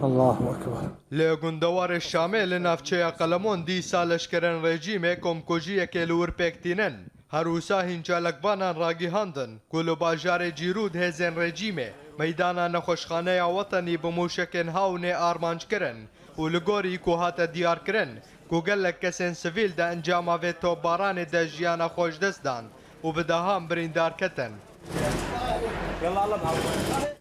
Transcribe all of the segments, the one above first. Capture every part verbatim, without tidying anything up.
Allahu Ekber. Li gundewarê Şamê li navçeya Qelemon dîsa leşkerên rejîmê komkujiyekê li wir pêk tînin. Her wisa hîn çalakvanan ragihandin ku li bajarê Cîrûd hêzên rejîmê meydana nexweşxaneya wetenî bi mûşekên Hawnê armanc kirin û li gorî ku hate diyarkirin ku gelek kesên sivîl di encama vê topbaranê de jiyana xwe ji dest dan û bi dehan birîndar ketin.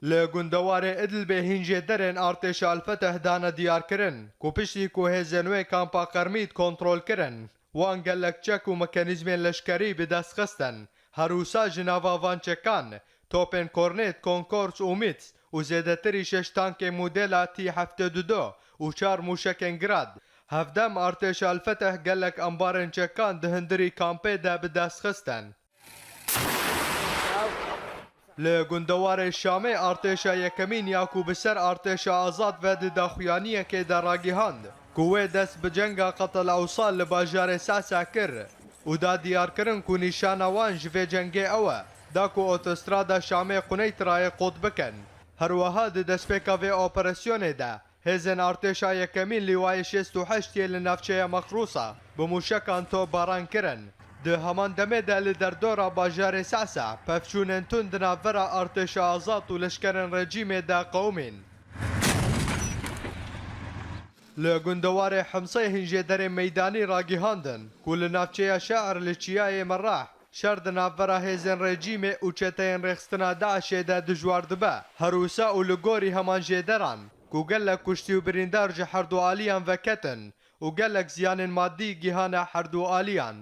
Li gundewarê Idlibê hîn jêderên artêşa El-Feteh dane diyarkirin ku piştî ku hêzên wê kampa Qermîd kontrol kirin, wan gelek çek û mekanîzmên leşkerî bi dest xistin. Her wisa ji nava van çekan topên kornêt, konkors û mîts û zêdetirî şeş tankên modela T heftê û du û çar mûşekên Grad. Hevdem artêşa El-Feteh gelek ambarên çekan di hundirî kampê de bi dest xistin. Li gundewarê Şamê artêşa yekemîn ya ku bi ser artêşa azad ve di daxuyaniyekê de ragihand ku wê dest bi cenga Qetel Ewsal li bajarê Sehseh kir û da diyarkirin ku nîşana wan ji vê cengê ew e, da ku otostrada Şamê Quneytrayê qut bikin. Her wiha di destpêka vê operasyonê de hêzên artêşa yekemîn lîwayê şêst û heşt yê li navçeya Meqrûsa bi mûşekan topbaran kirin. Di heman demê de li derdora bajarê Sehseh pevçûnên tund di navbera artêşa azad û leşkerên rejîmê de qewimîn. Li gundewarê Himsê hîn jêderên meydanî ragihandin ku li navçeya Şe'ir li çiyayê Merah şer di navbera hêzên rejîmê û çeteyên rêxistina DAIŞê de dijwar dibe. Her wisa û li gorî heman jêderan ku gelek kuştî û birîndar ji herdu aliyan veketin û gelek ziyanên madî gihane herdu aliyan.